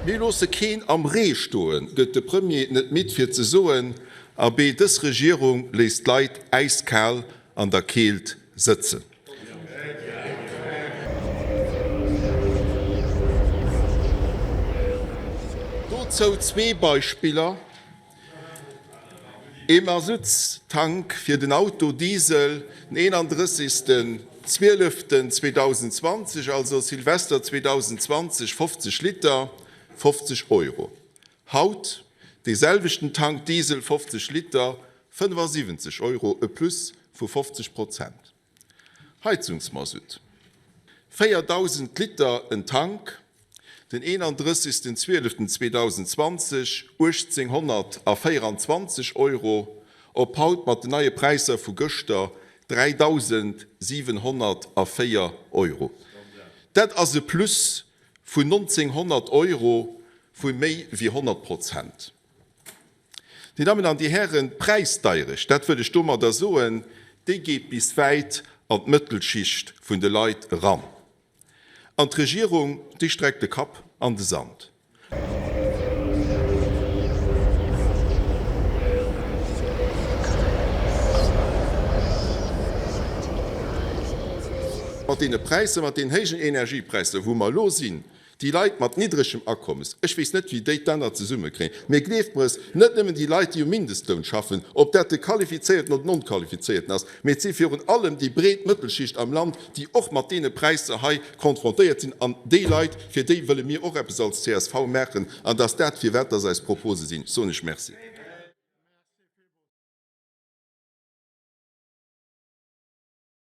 Mir loosse keen am Ree stoen, gëtt de Premier net midd fir ze soen. Abee, dës Regierung léisst d'Leit äiskal an der Keelt sëtzen. Dozou zwee Beispiller, Ee Masuttstank fir den Auto, Diesel, den 31. 12. 2020, also Silvester 2020, 50 Liter, 50 Euro. Haut dee selwechten Tank Diesel, 50 Liter, 75 Euro, e Plus vu 50 Prozent. Heizungsmasutt, 4.000 Liter en Tank, den 31. 12. 2020 1.824 Euro, op haut mat den neie Präisser vu gëschter 3.704 Euro. Dat ass e Plus vun 1.900 Euro, vu méi wéi 100 Prozent. Dir Dammen an Dir Hären, d'Präisdeierecht, dat wëll ech domadder soen, déi geet bis wäit an d'Mëttelschicht vun de Leit eran. An d'Regierung, déi streckt de Kapp an de Sand. Mat deene Präisser, mat deenen héijen Energiepräisser, wou mer elo sinn, Déi Leit mat niddregem Akommes, ech weess net, wéi déi d'Enner zesummekréien, mee gleeft mer es, net nëmmen déi Leit, déi um Mindestloun schaffen, ob dat de qualifizéierten oder den onqualifizéierten ass, mee et si virun allem déi breet Mëttelschicht am Land, déi och mat deene Präisser hei konfrontéiert sinn. An déi Leit, fir déi wëlle mir och eppes als csv maachen. An dass dat, firwat dass eis Propose sinn, soen ech Merci.